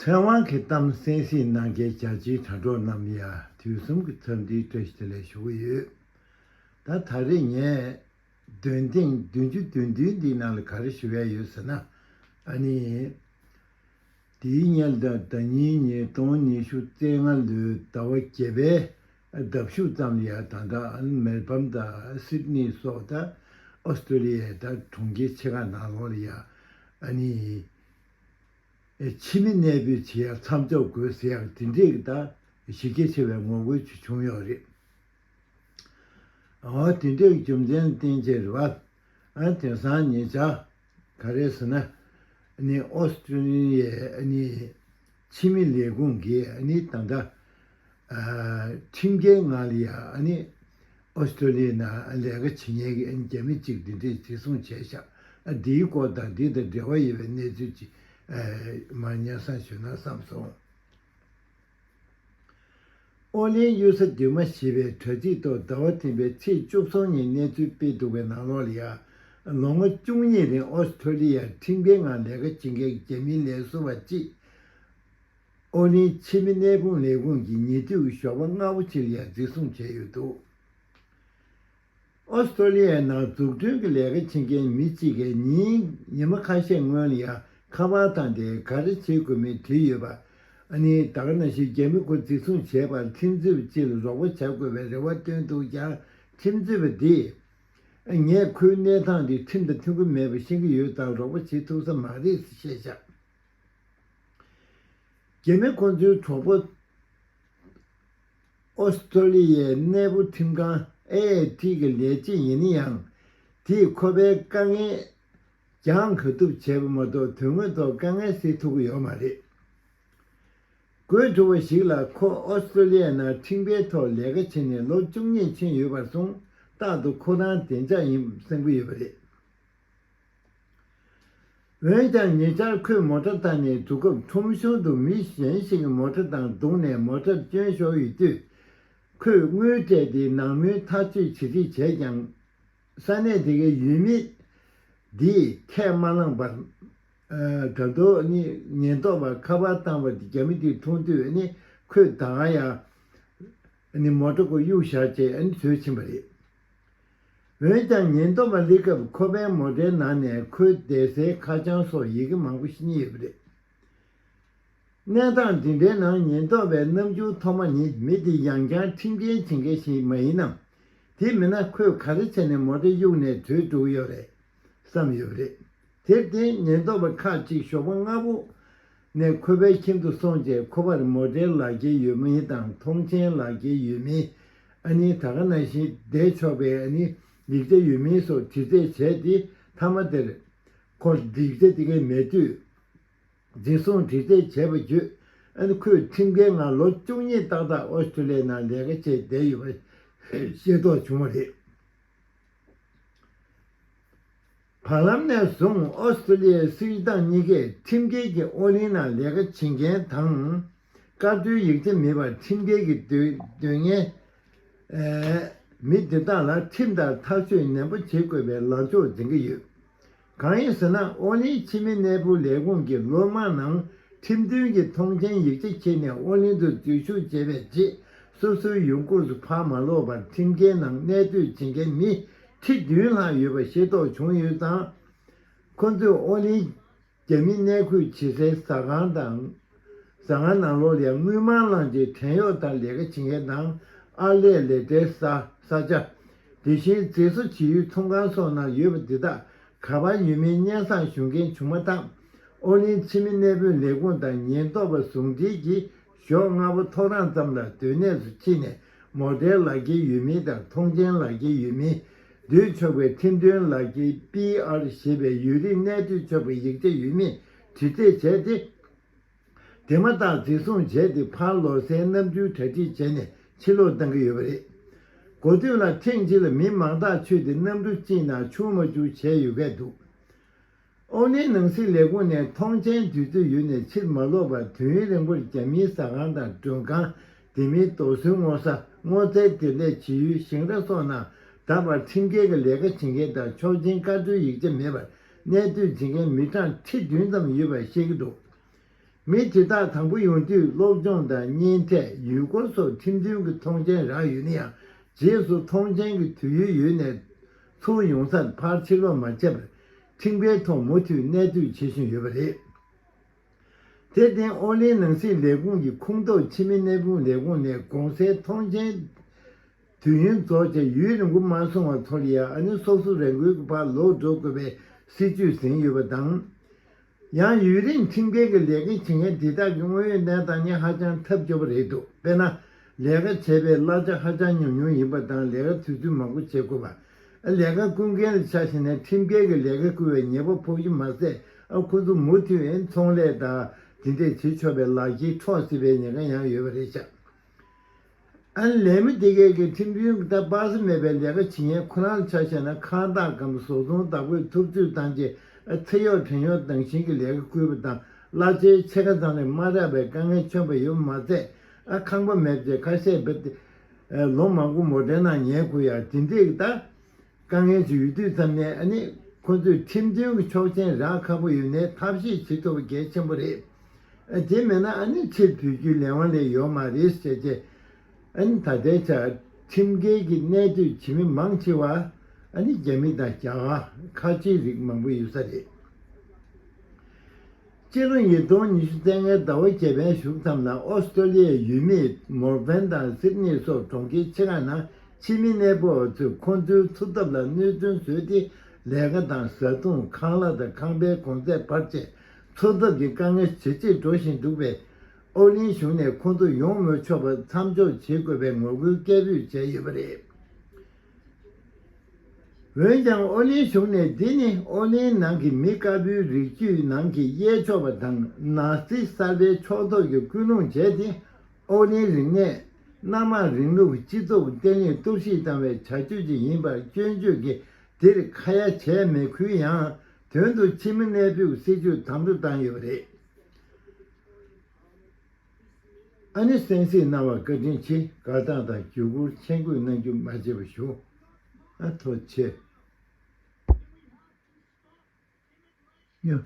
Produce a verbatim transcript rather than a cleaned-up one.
ཕྲེང་དབང་གི་གཏམ་གསན་གཟིགས་གནང་མཁན་རྒྱ་ཆེའི་དྲ་གྲོགས་རྣམས་ལ་ཡ་དུས་གསུམ་གྱི་འཚམས་འདྲིའི་བཀྲ་ཤིས་བདེ་ལེགས་ཞུ་གི་ཡོད། ད་ད་རེས་ངས་འདོན་ཐེངས་བདུན་ཅུ་དོན་བདུན་འདིའི་ནང་ལ་ག་རེ་ཞུ་ཡ་ཡོད་ཟེར་ན། ཨ་ནི། དེའི་སྔོན་ལ་ཟླ་ཉིན་ཉིས་སྟོང་ཉི་ཤུ་རྩ་ལྔ་ལོའི་ཟླ་བ་བརྒྱད་པའི་ཟླ་གཞུག་ཙམ་ལ་ཡ་ད་ལྟ་ཨ་ནི་མེལ་བྷོན་དང་སིད་ནི་སོགས་དང་ཨོ་སི་ཀྲོ་ལི་ཡའི་ད་གྲོང་ཁྱེར་ཆེ་ཁག་ནང་ལོགས་ལ་ཡ་ཨ་ནི། ཕྱི་མི་གནས་སྤོས་བྱེད་ཡ་མཚམས་འཇོག་དགོས་ཟེར་ཡག་དེ་འདྲས་ཀྱི་ད་གཞི་རྒྱ་ཆེ་བའི་ངོ་རྒོལ་ཅིག་བྱུང་ཡོད་རེད། འོ་དེ་འདྲས་ཀྱི་རྒྱུ་མཚན་བསྟན་ཆེད་རེད་བ། ཨ་དེང་སང་ཉེ་ཆར་ག་རེ་ཟེར་ན་ནི་ཨོ་སི་ཀྲོ་ལི་ཡའི་ནི་ཕྱི་མི་ལས་ཁུངས་ཀྱིས་ནི་ད་ལྟ་ཁྲིམས་འགལ་ངང་ལ་ཡ་ཨ་ནི་ཨོ་སི་ཀྲོ་ལི་ཡའི་ནང་ལས་ཀ་བྱེད་མཁན་གྱི་ཨ་ནི་རྒྱ་མི་གཅིག་འདི་འདྲས་འཛིན་བཟུང་བྱས་ཤག་ཨ་འདིའི་སྐོར་དང་འདི་དང་འབྲེལ་བ་ཡོད་པའི་གནས་ཚུལ་ཅིག་ཨ་མར་སྙན་སེང་ཞུས་ན་བསམ་སོང་། ཨོ་གླིང་གཡུལ་ས་སྡུད་མ་ཞེས་པའི་དྲ་ཚིགས་ཐོག་ཟླ་བ་འདི་པའི་ཚེས་བཅུ་གསུམ་ཉིན་གནས་ཚུལ་སྤེལ་འདུག་པའི་ནང་ལོགས་ལ་ཡ། ལོ་ངོ་བཅུ་གཉིས་རིང་ཨོ་སི་ཀྲོ་ལི་ཡར་ཁྲིམས་འགལ་ངང་ལས་ཀ་བྱེད་མཁན་གྱི་རྒྱ་མིའི་ལས་བཟོ་བ་གཅིག་ཨོ་གླིང་ཕྱི་མི་གནས་སྤོ་ལས་ཁུངས་ཀྱིས་ཉེ་དུས་ཞོགས་པ་སྔ་པོ་ཅིག་ལ་ཡ་འཛིན་བཟུང་བྱས་ཡོད་འདུག་ཨོ་སི་ཀྲོ་ལི་ཡའི་ནང་འཛུགས་སྐྲུན་གྱི་ལས་ཀ་བྱེད་མཁན་མི་གཅིག་གིས་ཉིན་ཉི་མ་ཁ་ཤས་སྔོན་ལ་ཡ་ཁ་པར་བཏང་སྟེ་ག་རེ་བྱེད་དགོས་མིན་དྲིས་ཡོད་པ། ཨ་ནི་ད་ག་ནང་བཞིན་རྒྱ་མི་ཁོ་འཛིན་བཟུང་བྱས་པར་ཁྲིམས་རྩོད་པ་གཅིག་ལ་རོགས་པ་བྱ་དགོས་པའི་རེ་བ་བཏོན་འདུག་ཀྱང་ཁྲིམས་རྩོད་པ་དེས་ངས་ཁོའི་གནས་སྟངས་འདི་ཁྲིམས་དང་མཐུན་གྱི་མེད་པ་ཤེས་ཀྱི་ཡོད་དང་རོགས་པ་བྱེད་ཐུབ་ས་མ་རེད་ཟེར་བཤད་བཞག་རྒྱ་མི་ཁོང་ཚོའི་གྲོགས་པོ་ཨོ་སི་ཀྲོ་ལི་ཡའི་གནས་སྤོ་ཁྲིམས་ཁང་ཨེ་ཨེ་ཐི་གི་ལས་བྱེད་ཡིན་ན་ཡང་། དེས་ཁོ་པའི་དཀའ་ངལ་སྦྱང་ག་ཐུབ་བྱས་པ་མ་གཏོགས་དོན་དངོས་ཐོག་དཀའ་ངལ་སེལ་ཐུབ་ཀྱི་ཡོད་མ་རེད། དགོད་བྲོ་བ་ཞིག་ལ་ཁོ་ཨོ་སི་ཀྲོ་ལི་ཡའི་ནང་ཁྲིམས་འགལ་ཐོག་ལས་ཀ་བྱས་ནས་ལོ་བཅུ་གཉིས་ཕྱིན་ཡོད་པར་སོང་རྟག་ཏུ་ཁོ་རང་བདེ་འཇགས་ཡིན་བསམ་གྱི་ཡོད་པ་རེད། འོན་ཀྱང་ཉེ་ཆར་ཁོས་མོ་ཊ་བཏང་ནས་འགྲོ་སྐབས་ཁྲོམ་གཞུང་དུ་མི་གཞན་ཞིག་གིས་མོ་ཊ་དང་བརྡུངས་ནས་མོ་ཊར་བསྐྱོན་ཤོར་ཡོད་དུས། ཁོས་དངུལ་སྤྲད་དེ་ནང་མིའི་ཐག་གཅོད་བྱེད་རྩིས་བྱས་ཀྱང་། ས་གནས་དེ་གའི་ཡུལ་མི་འདིས་ཁས་མ་བླངས་པར། ད་དུང་ནི་ཉེན་རྟོག་པར་ཁ་པར་བཏང་བ་དེ་རྒྱ་མི་དེས་མཐོང་དུས་ནི་ཁོས་ད་ག་ཡང་ནི་མོ་ཊ་ཁོ་གཡུག་བཞག་བྱས་ནི་བྲོས་ཕྱིན་པ་རེད། འོན་ཀྱང་ཉེན་རྟོག་པ་སླེབས་སྐབས་ཁོ་པའི་མོ་ཊའི་ནང་ནས་ཁོའི་བསྡད་སའི་ཁ་བྱང་སོགས་ཡི་གེ་མང་པོ་ཤེས་ཀྱི་ཡོད་པ་རེད། གནས་སྟངས་འདི་འདྲའི་ནང་ཉེན་རྟོག་པའི་རྣམ་འགྱུར་ཐོག་མ་ནི་མི་འདི་ཡང་བསྐྱར་ཁྲིམས་འགལ་བྱེད་མཁན་ཞིག་མ་ཡིན་ནམ། དེ་མིན་ན་ཁོས་ག་རེ་བྱས་ནས་མོ་ཊ་གཡུགས་ནས་བྲོས་འགྲོ་གི་ཡོད་རེད་བསམ་ཡོད་པ་རེད། དེར་བརྟེན་ཉེན་རྟོག་པ་ཁག་ཅིག་ཞོགས་པ་སྔ་པོ་ནས་ཁོ་པའི་ཁྱིམ་དུ་སོང་རྗེས་ཁོ་པར་མོ་ཊའི་ལག་འཁྱེར་ཡོད་མིན་དང་མཐོང་མཆན་ལག་འཁྱེར་ཡོད་མིན། ཨ་ནི་ད་ག་ནང་བཞིན་བསྡད་ཆོག་པའི་ཨ་ནི་ཡིག་ཆ་ཡོད་མིན་སོགས་དྲི་རྩད་བྱས་ཏེ་མཐའ་མ་དེར་ཁོ་ཡིག་ཆ་དེ་གའི་མེད་དུས་འཛིན་བཟུང་དྲི་རྩད་བྱས་པ་བརྒྱུད་ཨ་ནི་ཁོས་ཁྲིམས་འགལ་ངང་ལོ་བཅུ་གཉིས་ཏག་ཏག་ཨོ་སི་ཀྲོ་ལི་ཡའི་ནང་ལས་ཀ་བྱས་བསྡད་ཡོད་པ་ཤེས་རྟོགས་བྱུང་བ་རེད། བར་ལམ་ནས་བཟུང་ཨོ་སི་ཀྲོ་ལི་ཡའི་སྲིད་བྱུས་དང་གཉིས་ཀས་ཁྲིམས་འགལ་གྱི་ཨོ་གླིང་ནང་ལས་ཀ་བྱེད་མཁན་དང་། བཀའ་འཁྲོལ་ཡིག་ཆ་མེད་པར་ཁྲིམས་འགལ་གྱི་སྡོད་སྡོད་མཁན་མི་འདི་དག་ལ་ཁྲིམས་ལྟར་ཐག་གཅོད་ནན་པོ་བྱེད་དགོས་པའི་ལངས་ཕྱོགས་འཛིན་གྱི་ཡོད། གང་ཡིན་ཟེར་ན་ཨོ་གླིང་ཕྱི་མི་གནས་སྤོ་ལས་ཁུངས་ཀྱིས་ལོ་མང་ནང་ཁྲིམས་མཐུན་གྱི་མཐོང་མཆན་ཡིག་ཆ་འཁྱེར་ནས་ཨོ་གླིང་དུ་འཛུལ་ཞུགས་བྱས་པའི་རྗེས་སོ་སོའི་ཡུལ་ཁོངས་སུ་ཕར་མ་ལོག་པར་ཁྲིམས་འགལ་ནང་གནས་སྡོད་བྱེད་མཁན་མི་ཁྲི་བདུན་ལྷག་ཡོད་པ་ཤེས་རྟོགས་བྱུང་ཡོད་ཙང་། ཁོ་ཚོས་ཨོ་གླིང་རྒྱ་མི་གནས་སྐོས་བྱེད་སའི་ཟ་ཁང་དང་། ཟ་ཁང་ནང་ལོགས་ལ་དངུལ་མང་བླངས་རྗེས་བྲན་གཡོག་ལྟར་ལས་ཀ་བྱེད་མཁན་དང་ཨར་ལས་ལས་གྲྭའི་ས་ས་ཆ། དེ་བཞིན་མཛེས་བཟོ་བྱེད་ཡུལ་ཚོང་ཁང་སོགས་ནང་ཡོད་པ་འདི་དག་ག་པར་ཡོད་མིན་སྙན་སེང་ཞུ་མཁན་བྱུང་མ་ཐག་ཨོ་གླིང་ཕྱི་མི་གནས་སྤོའི་ལས་ཁུངས་དང་ཉེན་རྟོག་པ་ཟུང་འབྲེལ་གྱིས་ཞོགས་སྔ་པོ་ཐོ་རངས་ཙམ་ལ་སྡོད་གནས་སུ་ཕྱིན་ནས་མོ་ཊའི་ལག་འཁྱེར་ཡོད་མིན་དང་མཐོང་མཆན་ལག་འཁྱེར་ཡོད་མིན། སྡོད་ཆོག་པའི་ཁྲིམས་མཐུན་ལག་འཁྱེར་པི་ཨར་ཞེས་པའི་ཡུན་རིང་གནས་སྡོད་ཆོག་པའི་ཡིག་ཆ་ཡོད་མེད་དྲི་རྩད་བྱས་ཏེ། དེ་མ་ཐག་འཛིན་བཟུང་བྱས་ཏེ་ཕར་ལོག་སའི་གནམ་གྲུའི་གྲ་སྒྲིག་བྱས་ནས་ཕྱིར་ལོག་གཏང་གི་ཡོད་པ་རེད། འགོ་སྟོད་ལ་ཐེངས་གཅིག་ལ་མི་མང་ཐག་ཆོད་དེ་གནམ་གྲུ་གཅིག་ནང་ཆུང་མ་བཅུག་བྱས་ཡོད་སྐད་འདུག་ཨོ་གླིང་ནང་སྲིད་ལས་ཁུངས་ནས་མཐོང་མཆན་དུས་ཚོད་ཡོལ་ནས་ཕྱིར་མ་ལོག་པར་དུས་ཡུན་རིང་པོར་རྒྱ་མིའི་ཟ་ཁང་དང་མགྲོན་ཁང་། དེ་མིན་རྡོ་སོལ་སྔོ་ས་སྔོ་ཚལ་འདེབས་ལས་བྱེད་ཡུལ་ཞིང་ར་སོགས་ནང་ད་བར་ཁྲིམས་འགལ་གྱི་ལས་ཀ་བྱེད་མཁན་དང་ཆོག་མཆན་བཀའ་འཁྲོལ་ཡིག་ཆ་མེད་པར་གནས་སྡོད་བྱེད་མཁན་མི་གྲངས་ཁྲི་བདུན་ཙམ་ཡོད་པ་ཤེས་ཀྱི་འདུག་མི་དེ་དག་དང་པོ་ཡོང་དུས་སློབ་སྦྱོང་དང་གཉེན་འཕྲད། ཡུལ་སྐོར་སོགས་ཁྲིམས་མཐུན་གྱི་མཐོང་མཆན་རག་ཡོད་ན་ཡང་། རྗེས་སུ་མཐོང་མཆན་གྱི་དུས་ཡུན་ཡོལ་ནས་ཚུར་ཡོང་སར་ཕར་ཕྱིར་ལོག་མ་བྱས་པར་ཁྲིམས་འགལ་ཐོག་མུ་མཐུད་གནས་སྡོད་བྱེད་བཞིན་ཡོད་པ་རེད། དེར་བརྟེན་ཨོ་གླིང་ནང་སྲིད་ལས་ཁུངས་ཀྱི་ཁོངས་གཏོགས་ཕྱི་མི་གནས་སྤོ་ལས་ཁུངས་ནས་གོང་གསལ་མཐོང་མཆན་དུས་ཡུན་རྫོགས་རྗེས་ཡུན་རིང་པོ་མ་སོང་བར་ཚོར་ཡ། ཨ་ནི་སོ་སོ་རང་འགུལ་གྱིས་ཕར་ལོག་འགྲོ་དགོས་པའི་སྲིད་ཇུས་འཛིན་ཡོད་པ་དང་། ཡང་ཡུན་རིང་ཁྲིམས་འགལ་གྱི་ལས་ཀ་བྱེད་མཁན་དེ་དག་གི་དངོས་ཡོད་གནས་སྟངས་ནི་ཧ་ཅང་ཐབས་སྐྱོ་པོ་རེད་འདུག་དཔེར་ན། ལས་ཀ་བྱེད་པའི་གླ་ཆ་ཧ་ཅང་ཉུང་ཉུང་ཡིན་པ་དང་། ལས་ཀ་དུས་ཚོད་མང་པོ་བྱེད་དགོས་པ། ལས་ཀ་བསྐུལ་མཁན་ལ་ཆ་བཞག་ན་ཁྲིམས་འགལ་གྱི་ལས་ཀ་བསྐུལ་བའི་ཉེས་པ་ཕོག་རྒྱུ་མ་ཟད། ཨ་ཁོ་ཚོ་མུ་མཐུད་ཨེ་ཚོང་ལས་དང་དེ་འདྲས་བྱེད་ཆོག་པའི་ལག་འཁྱེར་འཕྲོག་སྲིད་པའི་ཉེན་ཁ་ཡང་ཡོད་པ་རེད་ཤག་ཨ་ནི་ལས་མི་དེ་གས་ཀྱིས་ཁྲིམས་མཐུན་གྱི་ད་སྤ་སེ་མེད་པའི་ལས་ཀ་བྱེད་མཁན་ཁོ་རང་ཆ་བཞག་ན་ཁང་བདག་གམ་བཟོ་ཚོང་བདག་པོས་ཐུབ་ཚོད་བཏང་རྗེས་ཨ་ཚེ་གཡོག་བྲན་གཡོག་ནང་བཞིན་གྱི་ལས་ཀ་བསྐུལ་བ་དང་། གླ་ཆའི་ཕྱེད་ཀ་ཙམ་ལས་མ་རག་པའི་དཀའ་ངལ་བྱུང་བ་ཡོད་པ་མ་ཟད། ཨ་ཁང་པ་མེད་ཚེ་ཁ་ཤས་བེད་ལོ་མང་པོ་མོ་ཊའི་ནང་ཉལ་དགོས་ཡ་དེ་འདྲས་ཀྱི་ད། དཀའ་ངལ་ཅིག་ཡོད་དུས་ཙམ་ནས་ཨ་ནི་ཁོ་ཚོས་ཁྲིམས་མཐུན་གྱི་ཆོག་མཆན་རག་ཁག་པོ་ཡོད་ནའི་ཐབས་ཤེས་བྱེད་ཐུབ་པ་གལ་ཆེན་པོ་རེད། ཨ་དེ་མེད་ན་ཨ་ནི་ཕྱིར་འབུད་རྒྱུའི་ལས་དབང་ལས་ཡོད་མ་རེད་ཟེར་བྱས། ཨ་ནི་ད་ལྟའི་ཆར་ཁྲིམས་འགལ་གྱི་གནས་སྡོད་བྱེད་མི་མང་ཆེ་བ་ཨ་ནི་རྒྱ་མི་དང་རྒྱ་གར་ཁ་ཆེའི་རིགས་མང་པོ་ཡོད་ས་རེད། སྤྱི་ལོ་ཉིས་སྟོང་ཉི་ཤུ་རྩ་ལྔའི་ཟླ་བ་བརྒྱད་པའི་གཞུག་ཙམ་ལ་ཨོ་སི་ཀྲོ་ལི་ཡའི་ཡུལ་མིས་མོར་ཕན་དང་སིད་ནི་སོགས་གྲོང་ཁྱེར་ཆེ་ཁག་ནང་ཕྱི་མི་གནས་སྤོ་བ་ཚོས་ཁོང་ཚོའི་འཚོ་ཐབས་ལ་གནོད་སྐྱོན་བཟོས་ཏེ། ལས་ཀ་དང་བཟའ་བཏུང་། ཁང་གླ་དང་ཁང་པའི་གོང་ཚད་འཕར་རྗེས་འཚོ་ཐབས་ཀྱི་དཀའ་ངལ་ཇེ་ཆེར་འགྲོ་བཞིན་འདུག་པས། ཨོ་གླིང་གཞུང་ནས་ཁོང་ཚོ་ཡོང་མི་ཆོག་པར་མཚམས་འཇོག་བྱེད་དགོས་པའི་ངོ་རྒོལ་སྐད་འབོད་བྱས་ཡོད་པ་རེད། འོན་ཀྱང་ཨོ་གླིང་གཞུང་ནས་འདི་ནི་ཨོ་གླིང་ནང་གི་མི་དཀར་པོའི་རིགས་རྒྱུད་ནང་གི་གཡས་ཕྱོགས་པ་དང་ནཱ་ཛི་གསར་པའི་ཕྱོགས་གཏོགས་ཀྱི་སྐུལ་སློང་བྱས་ཏེ། ཨོ་གླིང་རིག་གནས། གནའ་མ་རིང་ལུགས། སྤྱི་ཚོགས་བརྟན་ལྷིང་གཏོར་བཤིག་བཏང་བའི་བྱ་སྤྱོད་ཅིག་ཡིན་པར་སྐྱོན་བརྗོད་ཀྱིས་འདིར་ཁ་ཡ་བྱས་མེད་ཁུལ་ཡང་དོན་དུ་ཕྱི་མི་གནས་སྤོའི་སྲིད་ཇུས་དམ་དུ་བཏང་ཡོད་པ་རེད། ཨ་ནི་གསན་གཟིགས་གནང་བར་བཀའ་དྲིན་ཆེ། དགའ་སྟངས་དང་བརྒྱུད་སྐུར་མཆན་འགོད་གནང་རྒྱུ་མ་བརྗེད་པ་ཞུ། ཨ་ཐུགས་རྗེ་ཆེ། ཡ།